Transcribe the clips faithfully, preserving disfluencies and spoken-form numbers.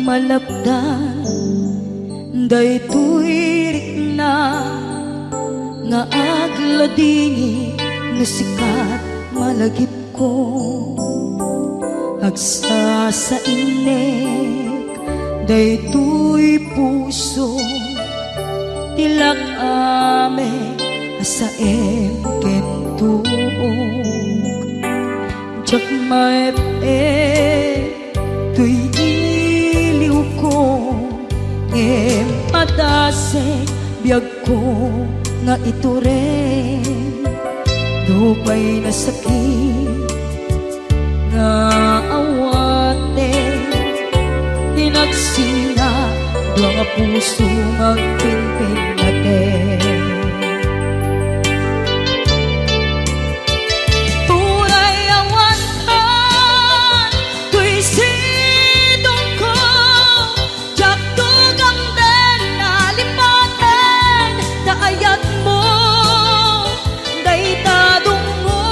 Malapdan daytoy rikna nga agladingit no sikat malagipko. Agsasainek daytoy puso ti lak-amek a saem ken tuok. Diak maep-ep toy iliwko, ngem padasek biagko nga itureng. Nupay nasakit nga awaten, inagsina dua nga puso nga agpinpinnaten. Uray awan kan toy sidongko, diak tugamden a lipaten ta ayatmo dayta dungngo.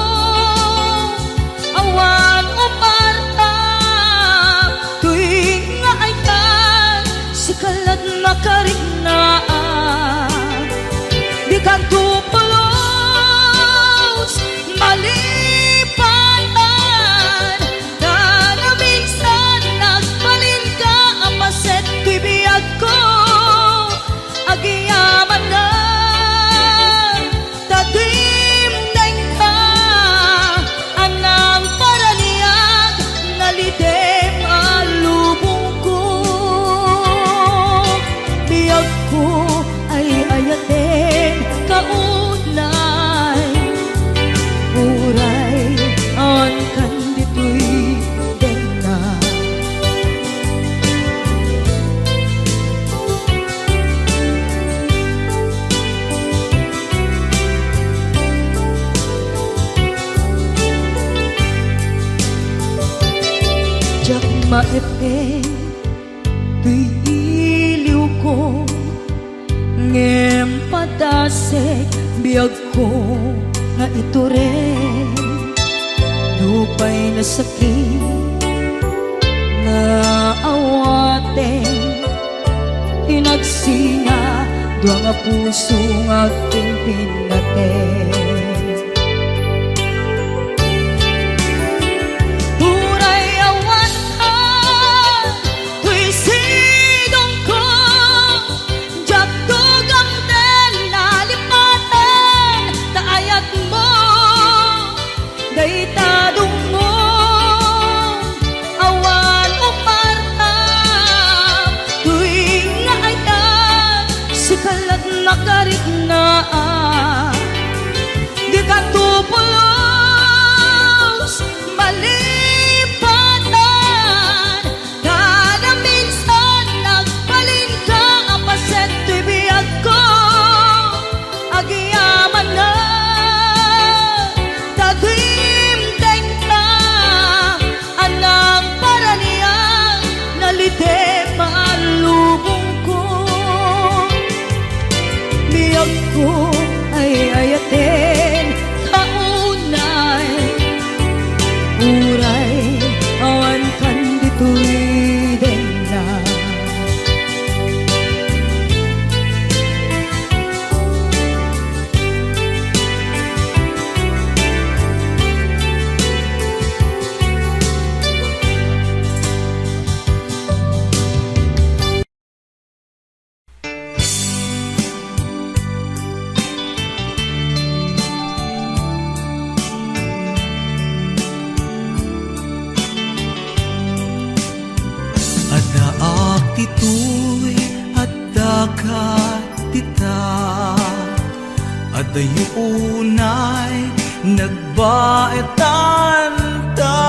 Awan uparta toy nga ayat, sika lat makariknaan. Dikanto pulos malipatan, ta naminsan nagbalinka a paset toy biagko. Agyamanak ta dimdengka a nangparaniag, nalitem a lubongko. Biagko ay ayaten ka unay, uray awan kan ditoy denna. Diak maep-ep toy iliwko, ngem padasek biagko nga itureng. Nupay nasakit nga awaten, inagsina dua nga puso nga agpinpinnaten. Uray awan ka toy sidongko, diak tugamden a lipaten ta ayatmo dayta dungngo. Awan uparta toy nga ayat, sika lat makariknaan. Dikanto pulos malipatan, ta naminsan nagbalinka a paset toy biagko. Agyamanak ta dimdengka a nangparaniag, nalitem a lubongko. Biagko ay ayaten ka unay, uray awan kan ditoy denna. Addaak ditoy, addaka dita. Adayo unay nagbaetan ta.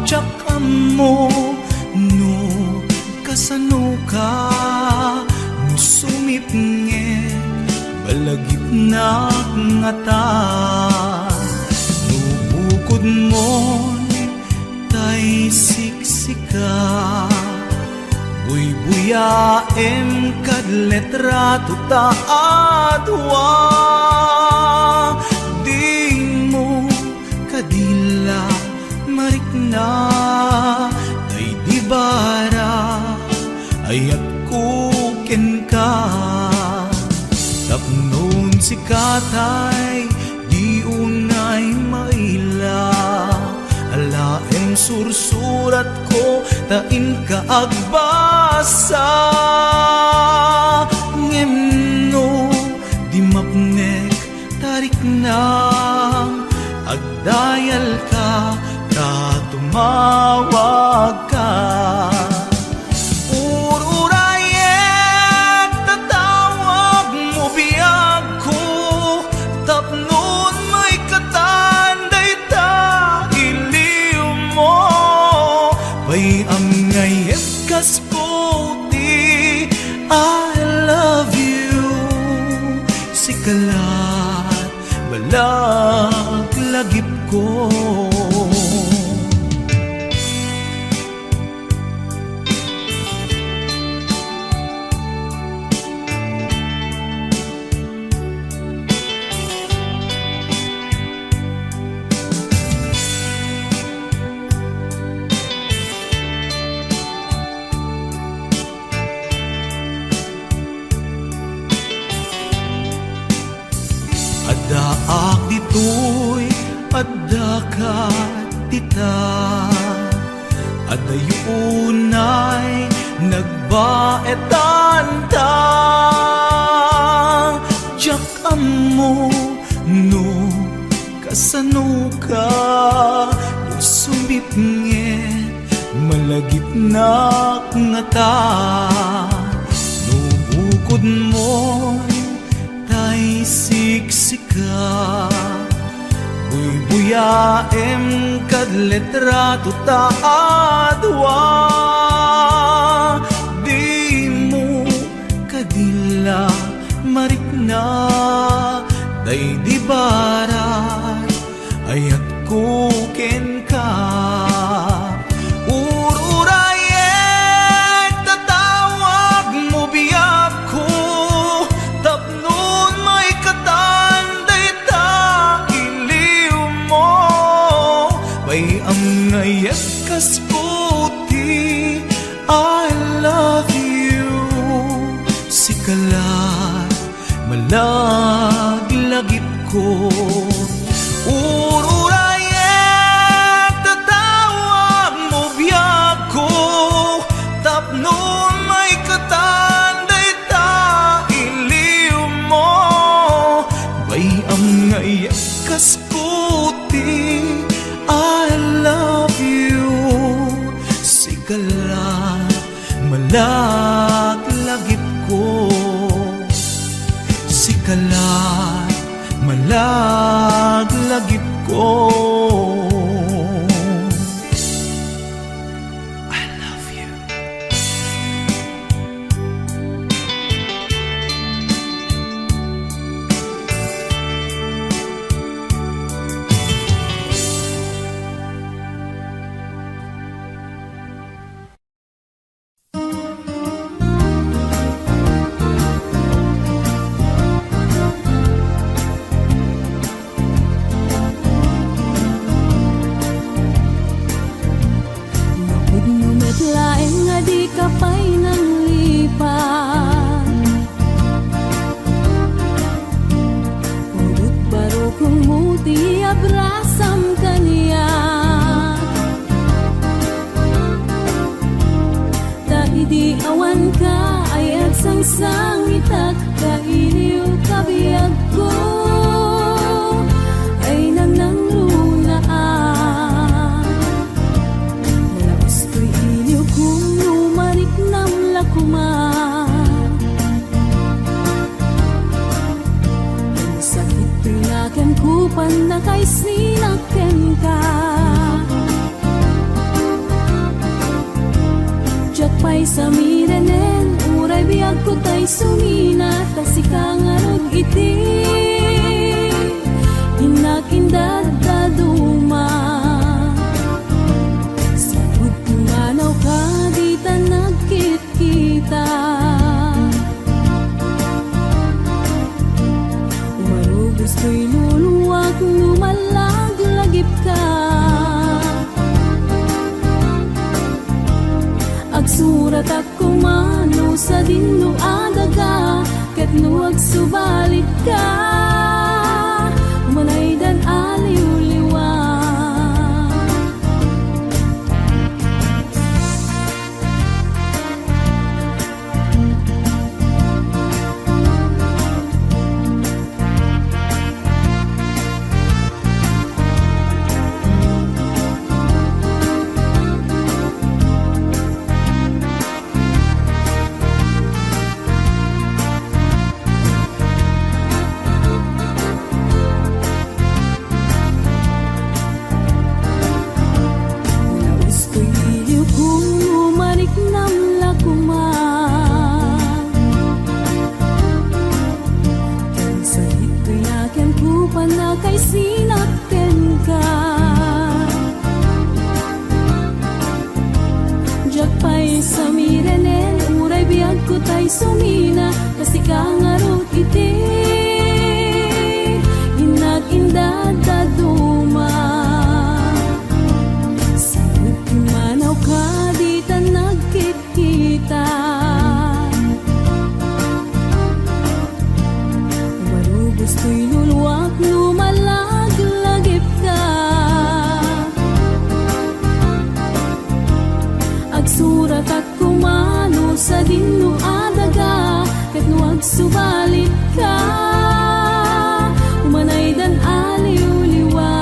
Diak ammo no kasanoka, no sumipnget balagipnak ngata. No bukodmon tay siksika, buybuyaem kad letrato ta a dua. Dimo kadi la marikna, tay di ba Ayatko kenka, tapnon sika tay di unay maila. Alaem sursuratko ta inka agbasa. Ngem no di mapnek ta riknam, agdayalka ta tumawagka. Ururayek ta tawagmo biagko, tapnon maikatan dayta iliwmo. Bay-am nga iyegkasko ti I love you, sika la malagip ko. Addaak ditoy, addaka dita. Adayo unay nagbaetanta. Diak ammo no kasanoka, no sumipnget malagipnak ngata. No bukodmo tay siksika, buybuyaem kad litrato ta a dua. Dimo kadi la marikna daydi barat, ayatko kenka. Ururayek ta tawagmo biagko, tapnon maikatan dayta iliwmo. Bay-am nga iyegkasko ti I love you, sika la malaglagipko. Ururayek ta tawagmo biagko, tapnon maikatan dayta iliwmo. Bay-am nga iyegkasko ti I love you, sika la malaglagipko, sika la malaglagipko. I love you. Napudno met laeng nga dika pay nanglipat. Pudot barukongmo ti abrasam kaniak. Ta idi awanka ay agsangsangitak, ta iliwka biagko ay nangnangrunaak. Nalaus toy iliwko no mariknam la koma. Sakit toy nakem ko pannakaisninak kenka. Diak pay samirenen, uray biagko tay sumina, ta sika ngarud iti innak indaddaduma. Sipud pumanawka, dita nagkit kita. Umarubos toy luluak no mallaglagipka. Agsuratak koma no sadino a daga, ket no agsubalitka, umanaydan a liwliwa. Naustoy iliwko no mariknam la koma. Ken sakittoy nakenko, pannakaisinat kenka. Diak pay samirenen, uray biagko tay sumina, ta sika ngarud iti innak indadaduma. Saut ti manawka, dita nagkitkita. Marugustoy luluak no malaglagipka. Agsuratak koma no sadino a daga, ket no agsubalitka, umanaydan a liwliwa.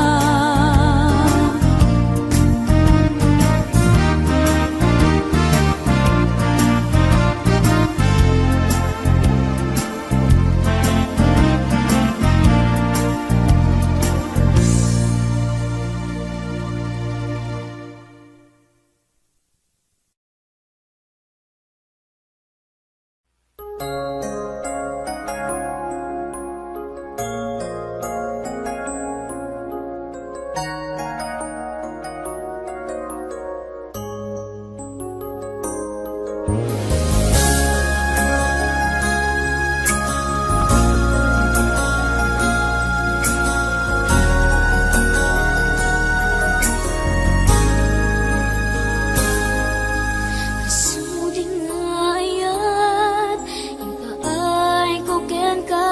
Suding nga ayat, impaayko kenka.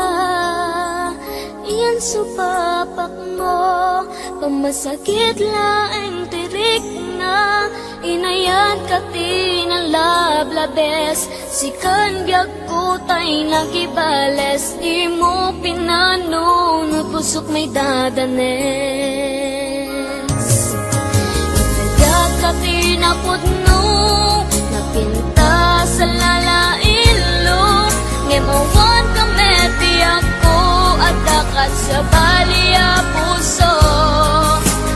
Iyan supapakmo, pamasakit laeng ti rikna. Inayatka ti nalablabes, sikan biagko tay nakibales. Dimo pinanunot, pusok maidadanes. Inayat ka ti napudno, napintas a lalailo, ngem awan ka met ti agko, adda kat sabali a puso.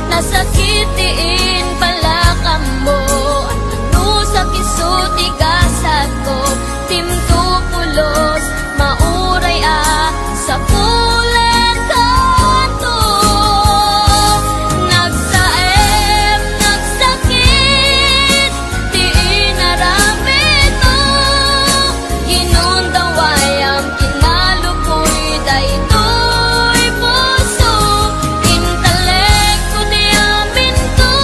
Nasakit ti impalakammo, anus a kiso ti gasatko, dimto pulos, mauray a sapulen kanto. Nagsaem, nagsakit ti inaramidmo. Ginundawayam, kinalukoy daytoy puso. Intalekko ti aminko,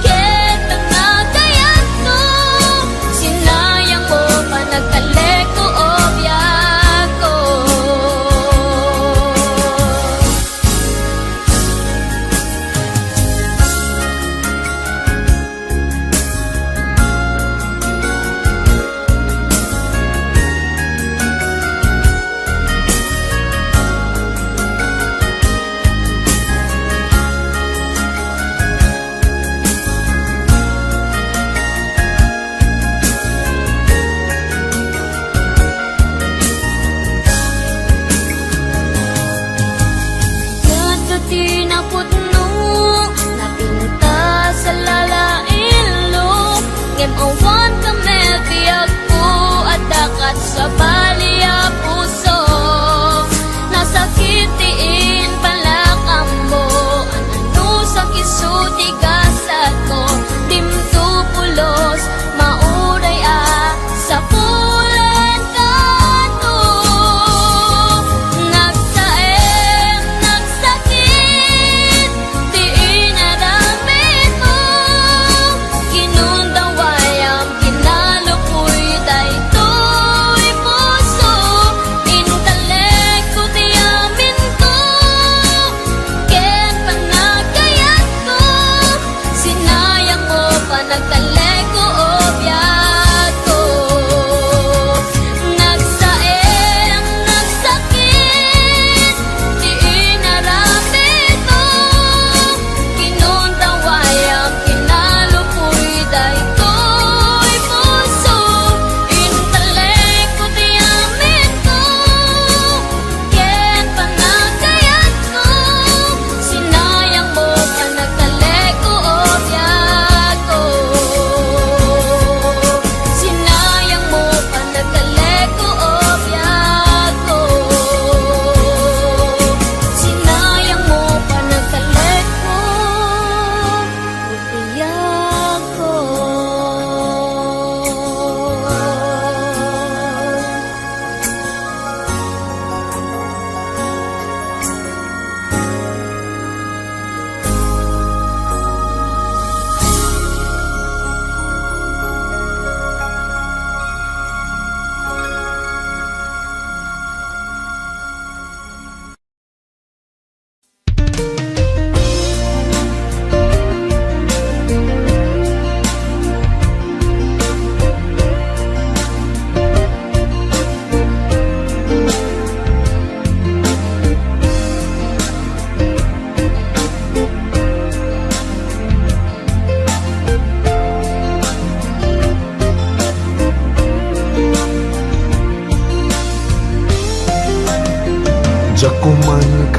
ket nagayatko. Sinayangmo panagtalekko, o biagko. Ket ti napudno, napintas a lalailo, ngem awan ka met ti agko, adda kat sabali a puso. Nasakit ti impalakammo, anus a kiso ti gasatko, dimto pulos, mauray a sapulen kanto. Nagsaem, nagsakit ti inaramidmo. Ginundaway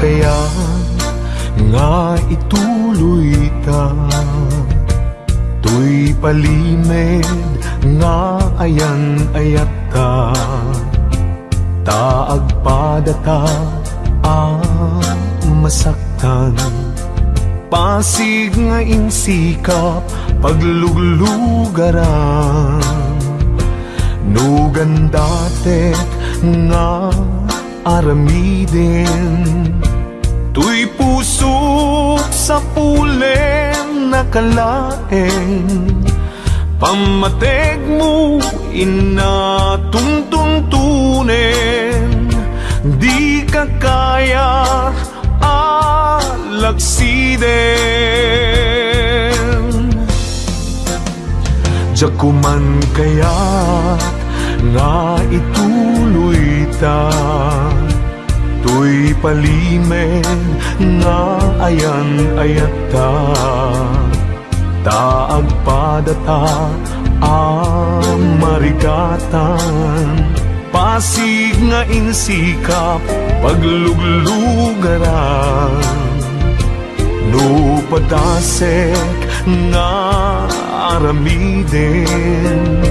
Kaya nga ituloyta, toy palimed nga ayan-ayatta, ta agpadata a masaktan. Pasig nga insikap pagluglugaran, no gandatek nga aramiden. Toy pusok sapulen a kalaeng, pammategmo inna tuntuntunen, dika kaya a lagsiden. Diak man kayat nga ituloyta, toy palimed nga ayan-ayatta, ta agpadata a marigatan. Pasig nga insikap pagluglugaran, no padasek nga aramiden.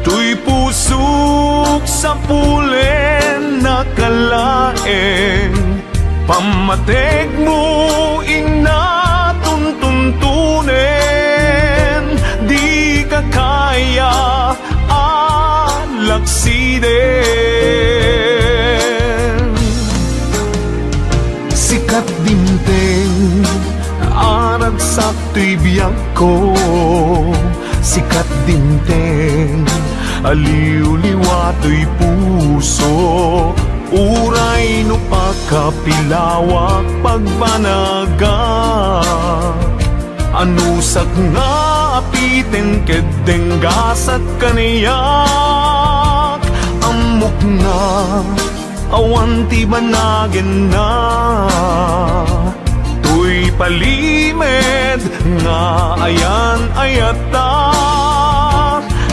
Toy pusok sapulen a kalaeng, pammategmo inna tuntuntunen, dika kaya a lagsiden. Sikat dimteng a ragsak toy biagko, sikat dimteng a liwliwa toy puso, uray no pakapilawak pagbanagak. Anusak nga apiten ket denggasak kaniak, ammok nga awan ti banagenna. Toy palimed nga ayan-ayatta,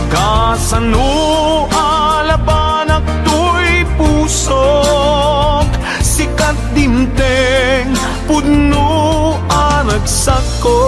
kasano a labanak toy pusok, sikat dimteng pudno a ragsakko.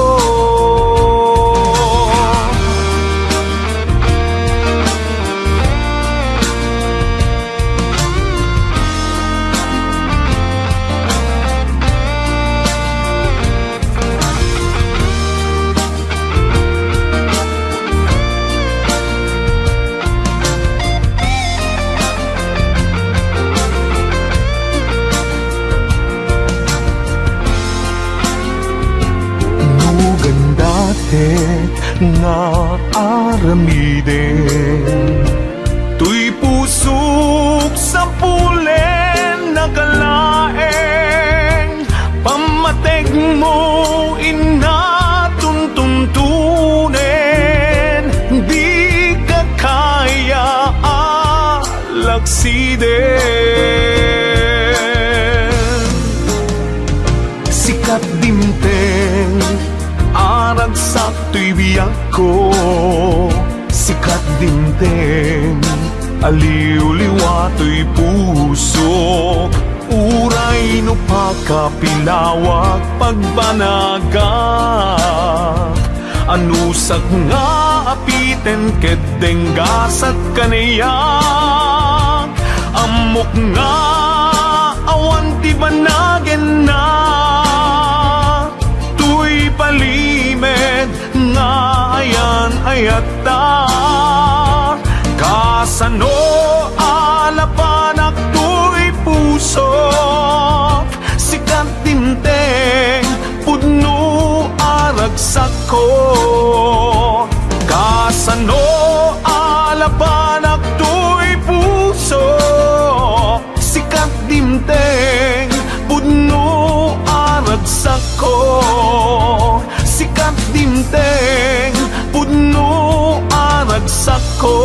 No gandatek nga aramiden, toy pusok sapulen a kalaeng, pammategmo inna tuntuntunen, dika kaya a lagsiden. Sikat dimteng a ragsak toy biagko, sikat dimteng a liwliwa toy pusok, uray no pakapilawak pagbanagak. Anusak nga apiten ket denggasak kaniak, ammok nga awan ti banagenna. Toy palimed nga ayan-ayatta, kasano a labanak toy pusok, sikat dimteng pudno a ragsakko. Kasano a labanak toy puso, sikat dimteng pudno a ragsakko. Sikat dimteng pudno a ragsakko.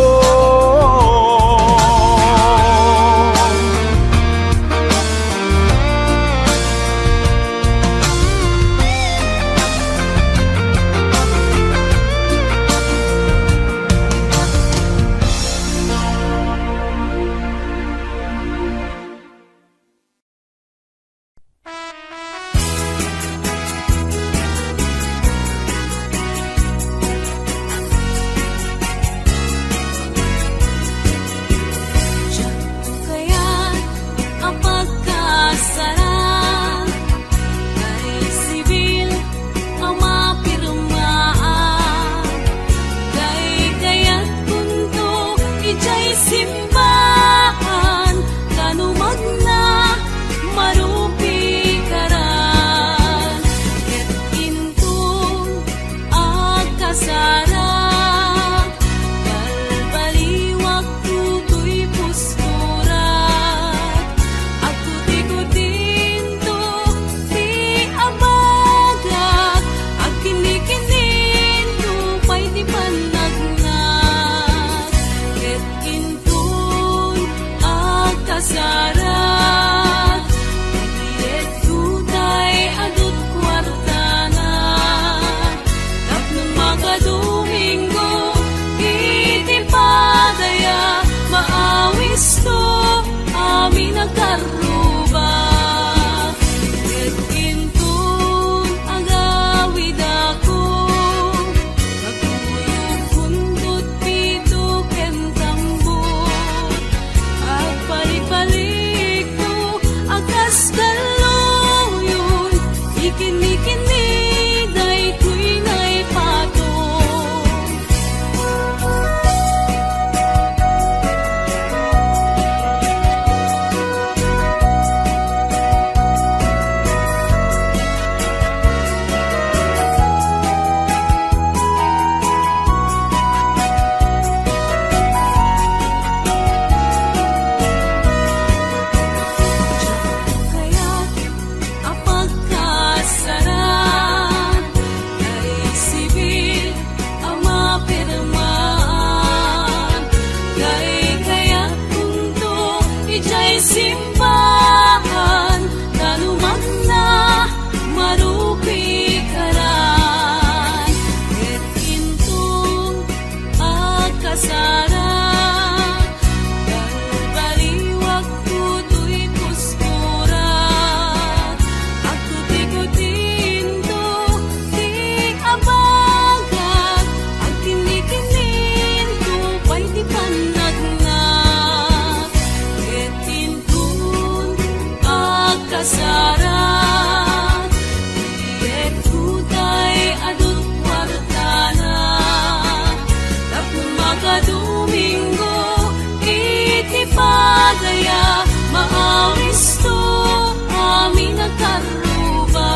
Simbahan, ta no magna, marukikaran. Ket inton agkasara, baliwak toy kuskora. Agtutikutinto ti abagak, agkinnikinninto pay ti pannagnak. Ket inton agkasara, iyekko tay adu kuartana. Tapno makadomingo iti padaya, maawisto amin a karruba.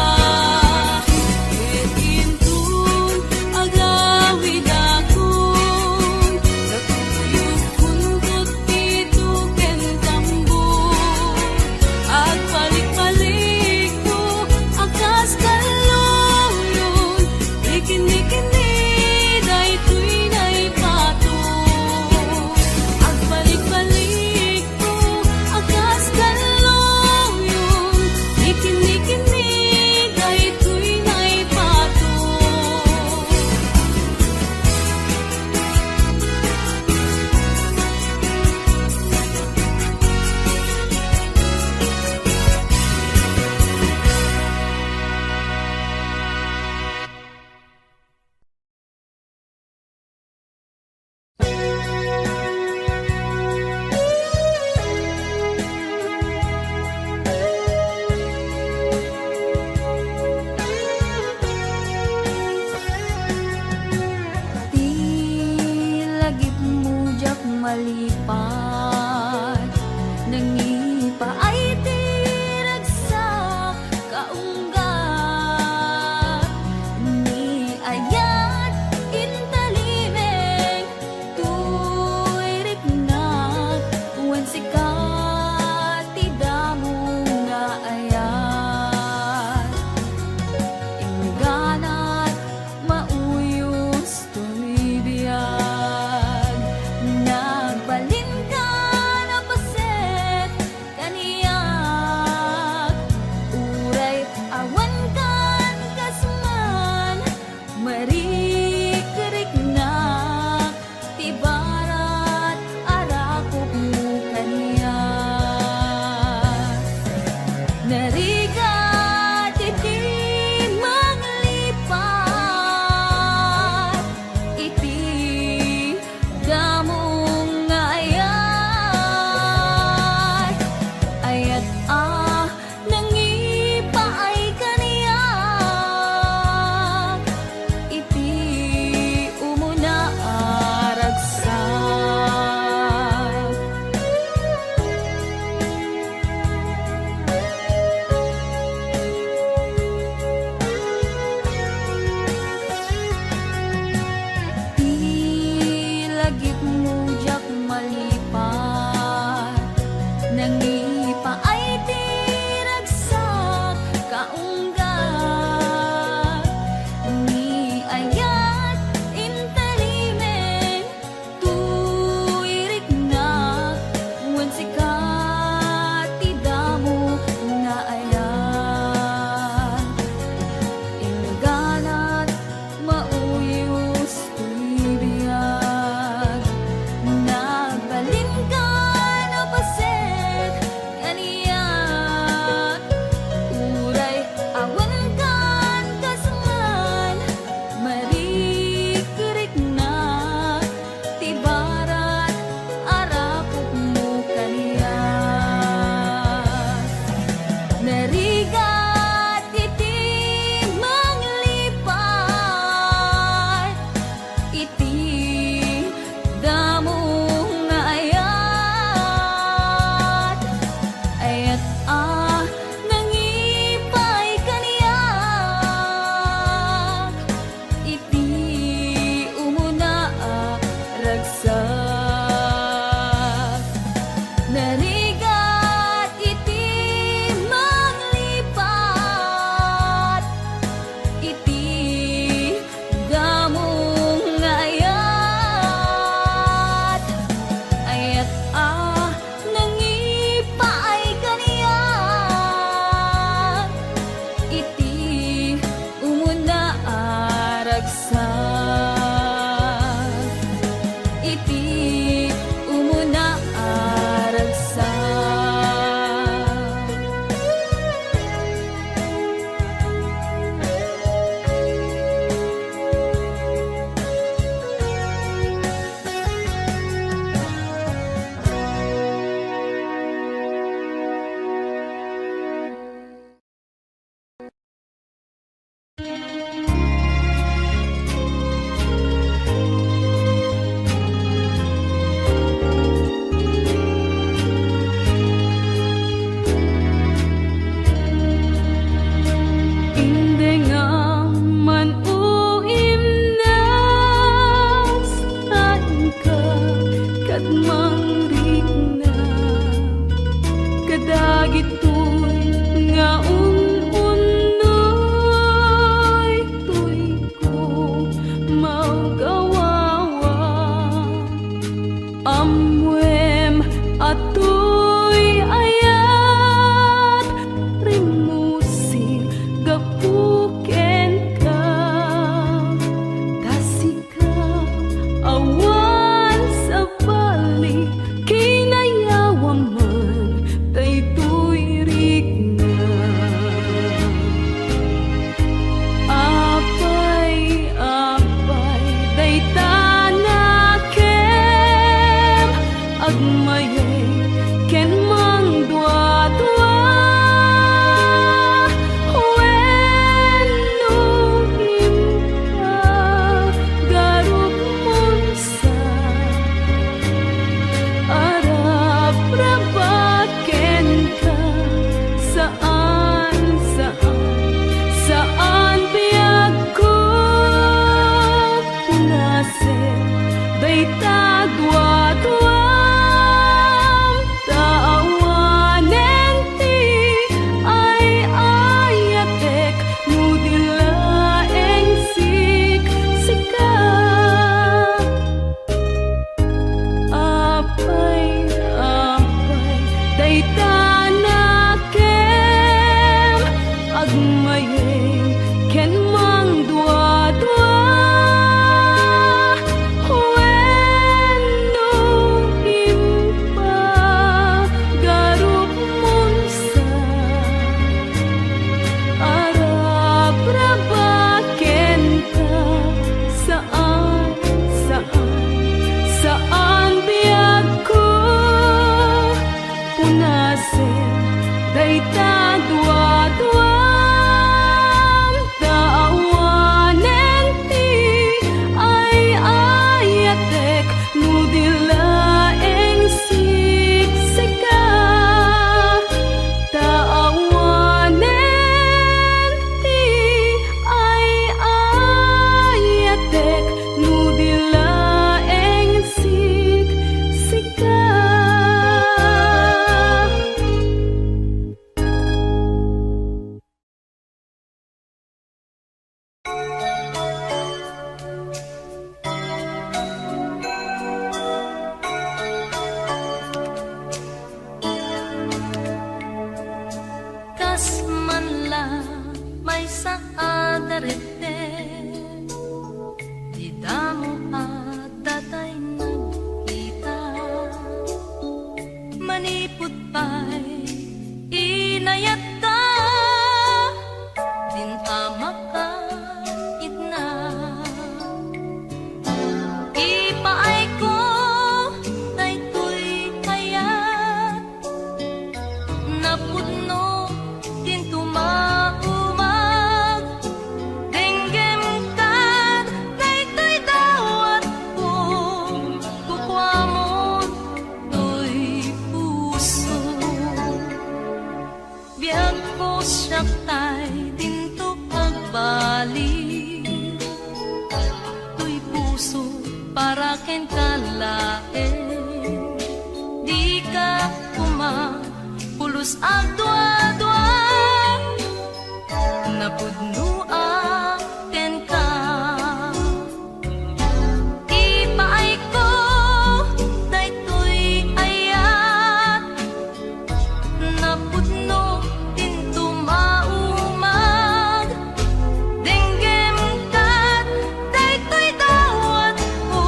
Ket inton agawidakon, nakuyogkonto ti tuken tambor. Agbalikbalikto a kas galluyon, ikinnikinni daytoy naipato. Agbalikbalikto a kas galluyon, ikinnikinni daytoy naipato. Ti lagipmo diak malipat, nangipaay ti ragsak kaunggat. Ni ayat intalimeng toy riknak, wen sika ti damo nga ayat. Ingganat mauyos toy biag, nagbalinkan a paset kaniak, uray awankan kas man, marikriknak ti barat a rakopmo kaniak. Narigat iti manglipat iti damo nga ayat, ayat a nangipaay kaniak iti umuna a ragsak. Ti lagipmo diak malipat, nangipaay ti ragsak kaunggat. Ni ayat intalimeng toy riknak, wen sika ti damo nga ayat. Ingganat mauyos toy biag, iti umuna a ragsak. Indengam man, o Imnas, saanka ket mangrikna kadagitoy nga un-unnoy, toy ko mawgawawa. Ammoem a toy ayat, rimmusim gapu kenka. Ta sika, awan sabali, kinayawam man daytoy rikna. Apay, apay, dayta nakem, agmayay ken mangduadua, wenno impagarupmon sa arapraba kenka. Saan, saan, saan biagko. Punasen dayta duaduam, ta awanen ti ay-ayatek no di laeng siksika. Apay, apay, dayta nakem, agmayem ken mangduadua, wenno impagarupmon sa arapraba kenka. Saan, saan, saan biagko. Punasen dayta duaduam, ta awanen ti ay-ayatek no di laeng siksika. Ta awanen ti ay-ayatek no di laeng siksika. Kas man la maysa a daretten, dida mo adda tay nagkita. Manipud pay inayatta, din a makaitna. Ipaayko daytoy ayat, napudno dinto maumag, denggem kad daytoy dawatko, kukuamon toy puso. Biagko, siak tay dinto agbali. Toy puso para kenka laeng. Dika koma pulos agduadua. Napudno a kenka. Ipaayko daytoy ayat, napudno dinto maumag. Denggem kad daytoy dawatko,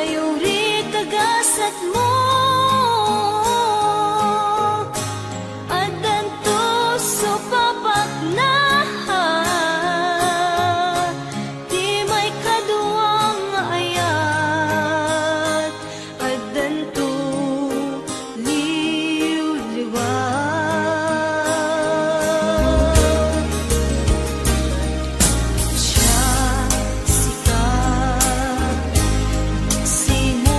Ayuri tagasatmo, addanto supapaknaha, ti maikadua nga ayat, addanto liwliwa. Siak, sika, sino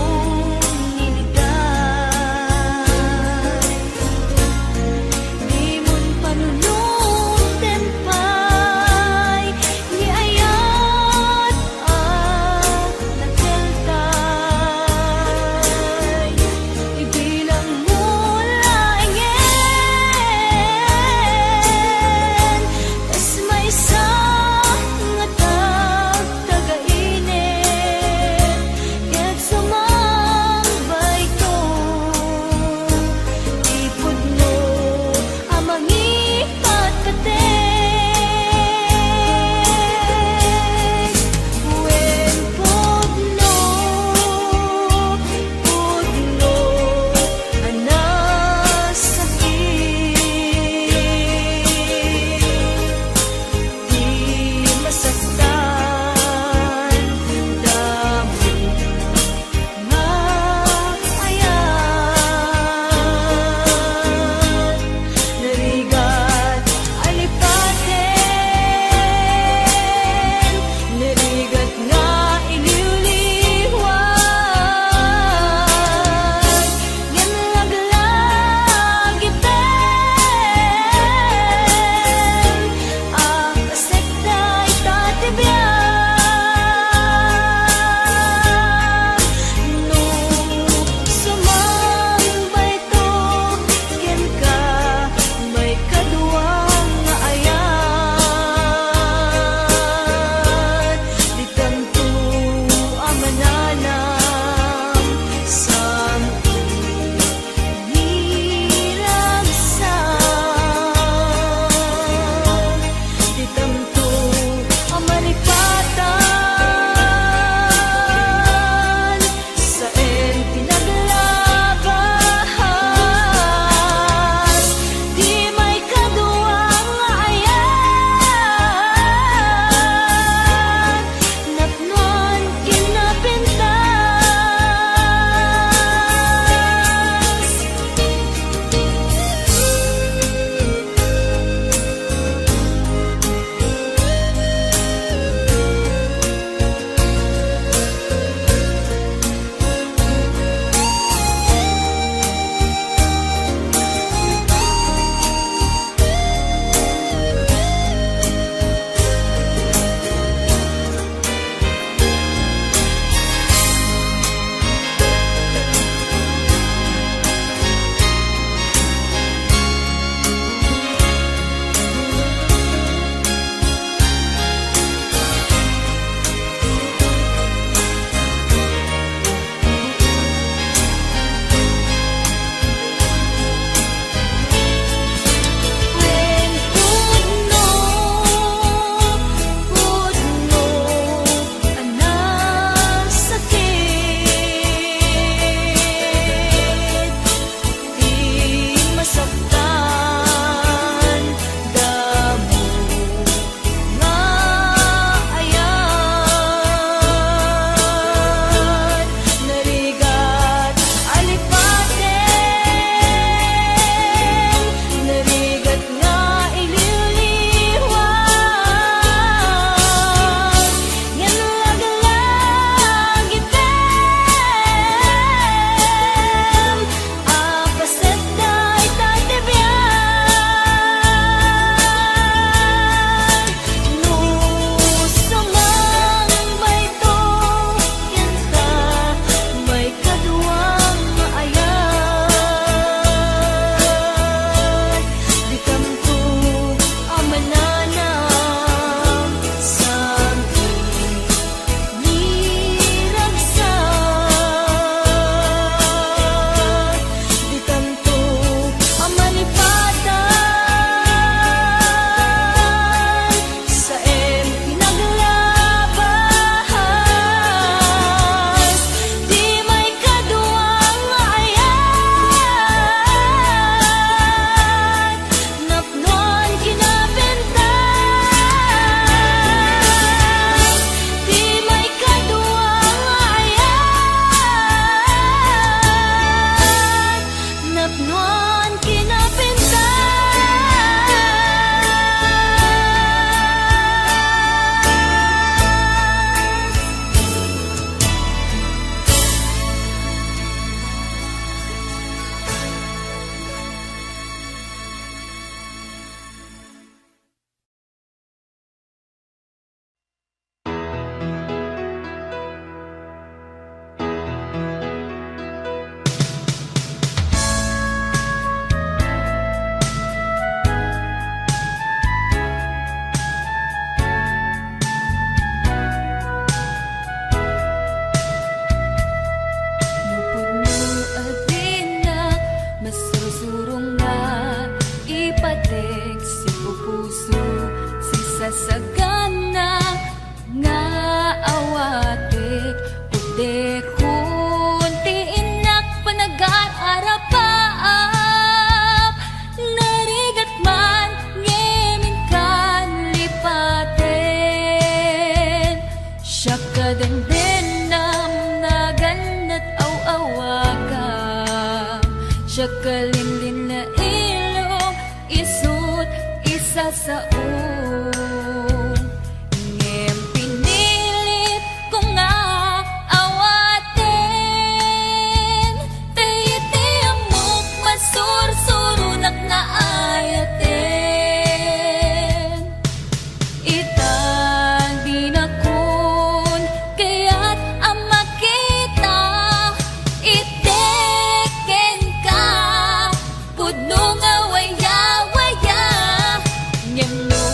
Siak kalinlinna ilong, isut' isasao. Ngem pinilit ko nga awaten, ta iti ammok masursuronak nga ayaten. Ita dinakon kayat a makita, iti kenka pudno nga waya-waya. Ngem no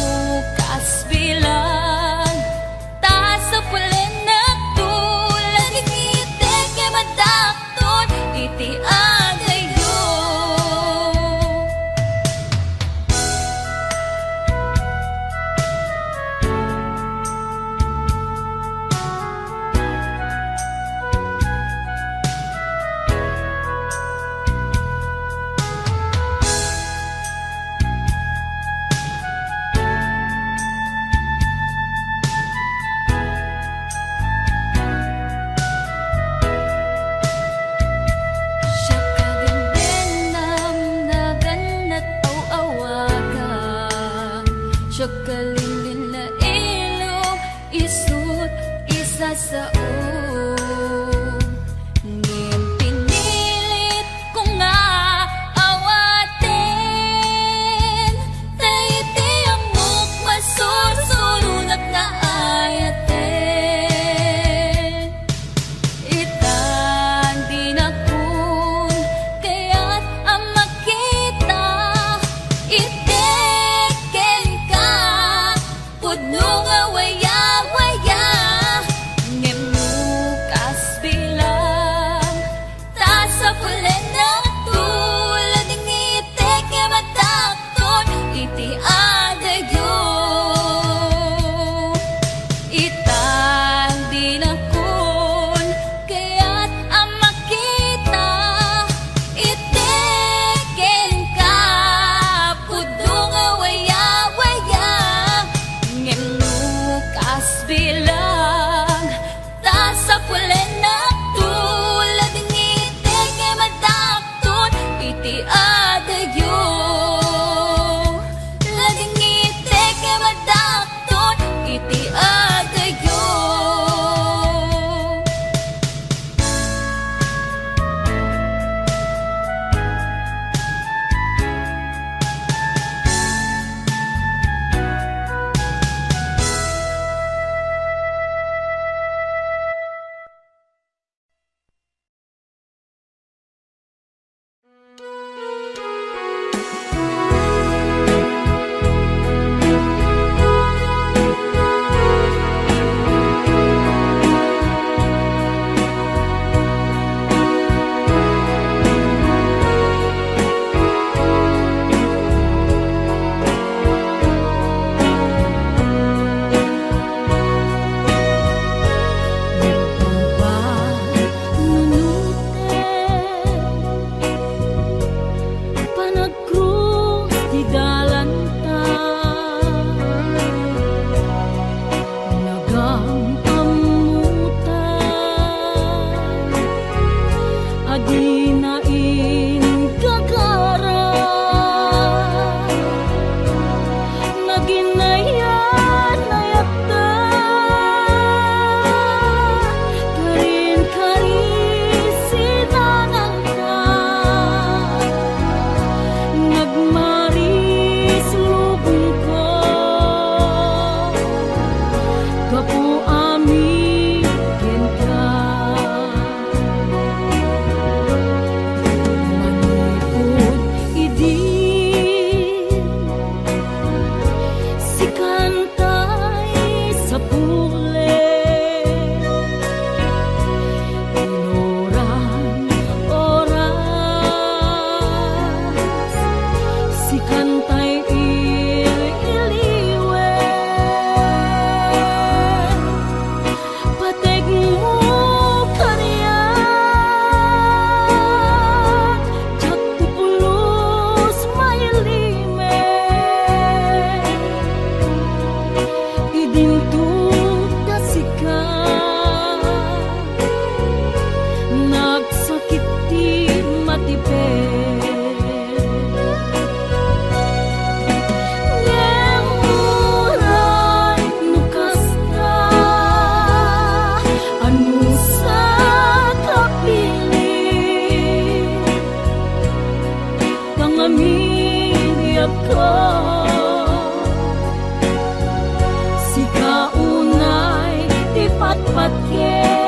Sika unay ti patpatken.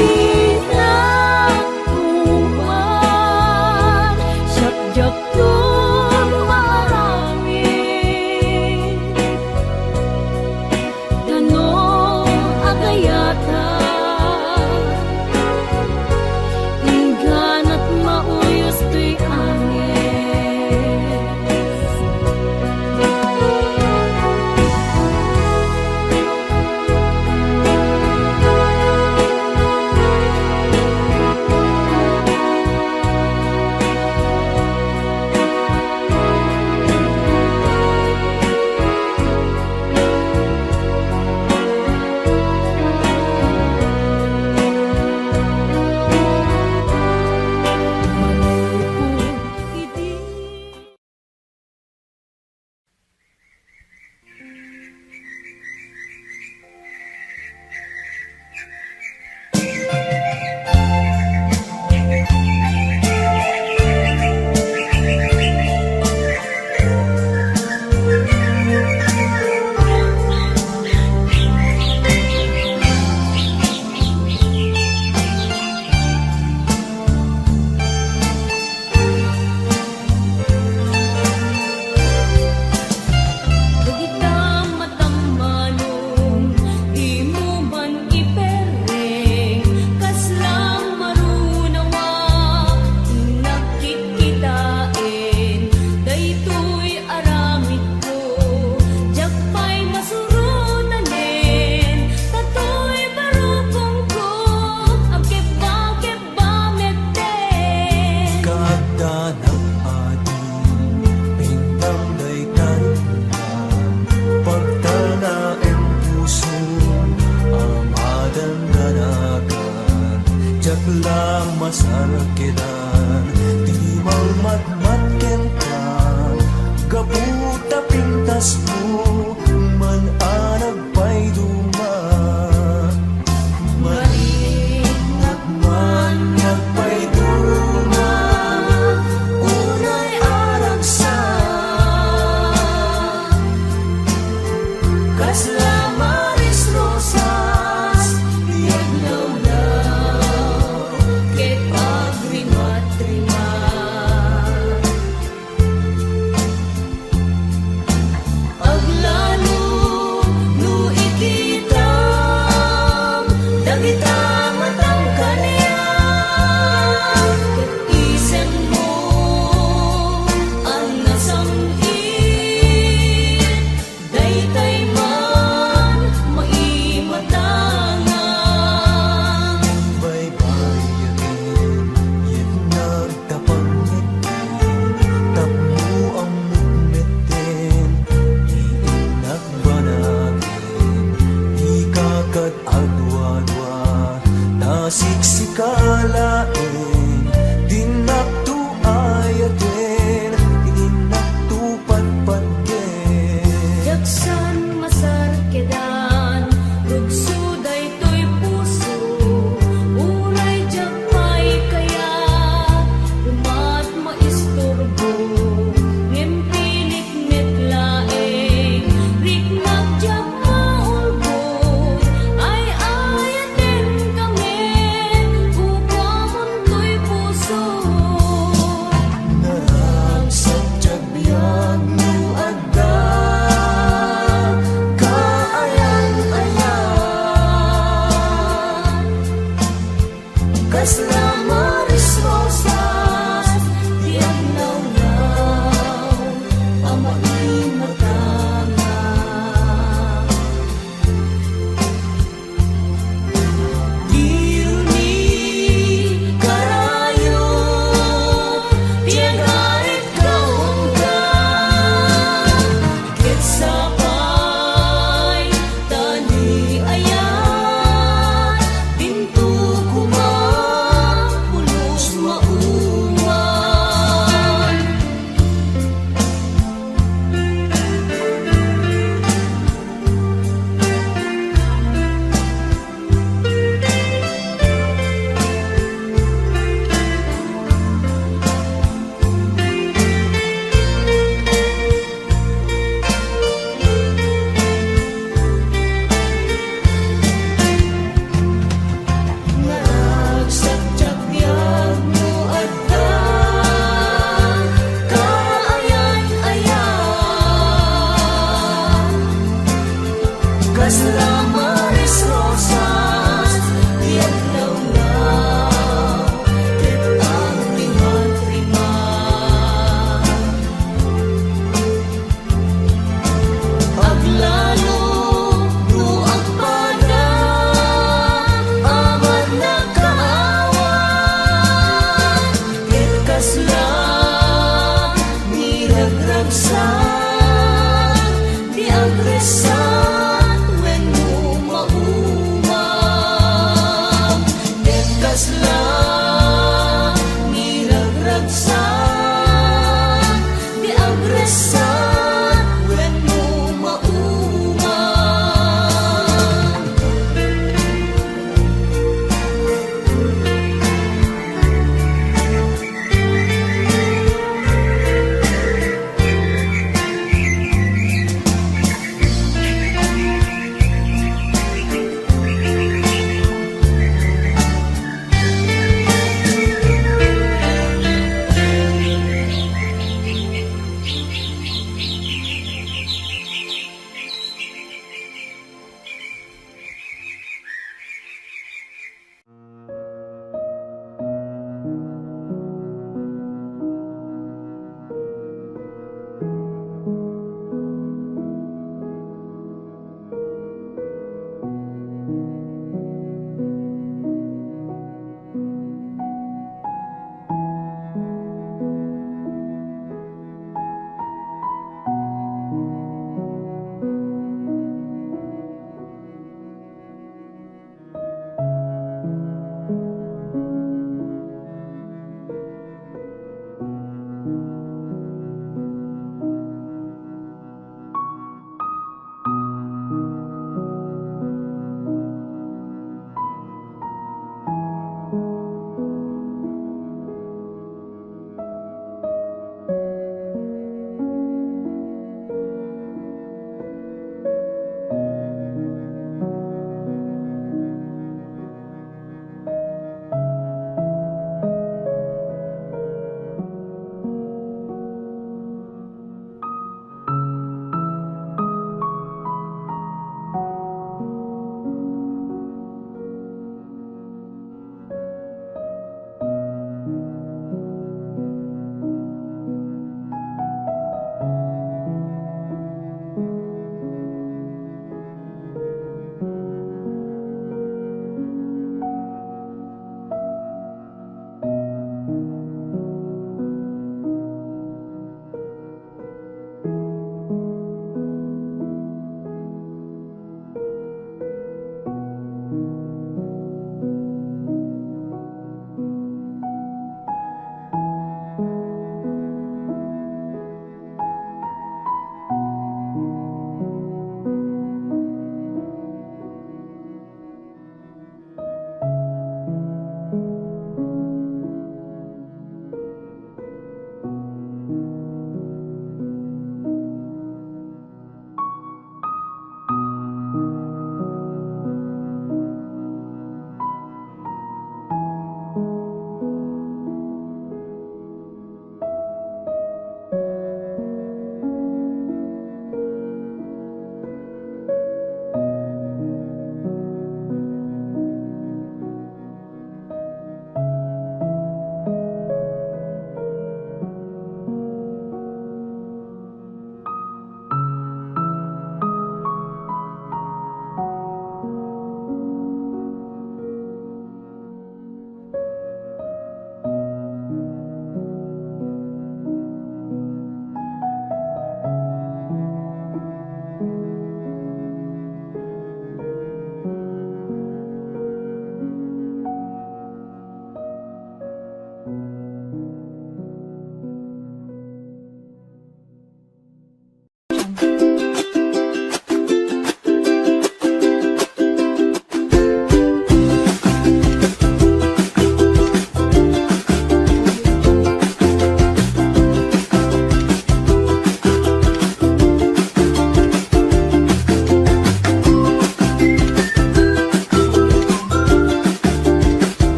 Iwagsinak tuman, siak diakton maaramid. Danum a gayata, ingganat mauyos toy angis. Dagita matammanon, dimo man iperreng, kasla marunawak, innak kitkitaen, daytoy aramidko, diak pay masurotanen, ta toy barukongko, agkebba-kebba metten. Kaaddanak adi, pindam dayta, pagtalnaem pusom a madandanakan, diak la masarkedan ti mangmat- mat kenka, gapu ta pintasmo